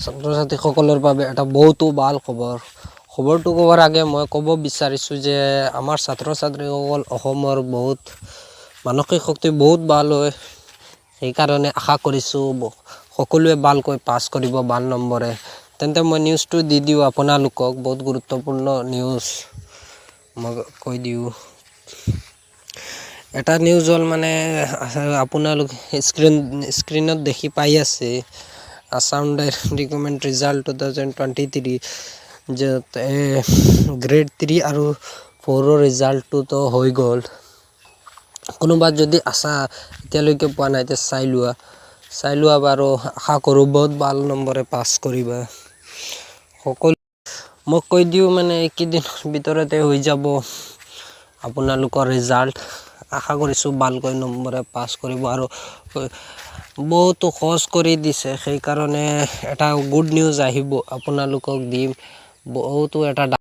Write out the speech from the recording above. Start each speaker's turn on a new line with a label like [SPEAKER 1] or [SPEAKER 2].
[SPEAKER 1] ছাত্ৰ ছাত্ৰীসকলৰ বাবে এটা বহুতো ভাল খবৰ। খবৰটো কোৱাৰ আগে মই ক'ব বিচাৰিছোঁ যে আমাৰ ছাত্ৰ ছাত্ৰীসকল অসমৰ বহুত মানসিক শক্তি বহুত ভাল হয়। সেইকাৰণে আশা কৰিছোঁ সকলোৱে ভালকৈ পাছ কৰিব ভাল নম্বৰে। তেন্তে মই নিউজটো দি দিওঁ আপোনালোকক। বহুত গুৰুত্বপূৰ্ণ নিউজ মই কৈ দিওঁ। এটা নিউজ হ'ল মানে আপোনালোক স্ক্ৰীণত দেখি পাই আছে, Assam Direct Recruitment Result 2023, যে গ্ৰেড 3 আৰু 4ৰ ৰিজাল্টটোতো হৈ গ'ল। কোনোবা যদি আশা এতিয়ালৈকে পোৱা নাই, এতিয়া চাই লোৱা, চাই লোৱা বাৰু। আশা কৰোঁ বহুত ভাল নম্বৰে পাছ কৰিবা সকলো। মই কৈ দিওঁ, মানে এইকেইদিনৰ ভিতৰতে হৈ যাব আপোনালোকৰ ৰিজাল্ট। আশা কৰিছোঁ ভালকৈ নম্বৰে পাছ কৰিব আৰু বহুতো সহজ কৰি দিছে। সেইকাৰণে এটা গুড নিউজ আহিব, আপোনালোকক দিম বহুতো এটা।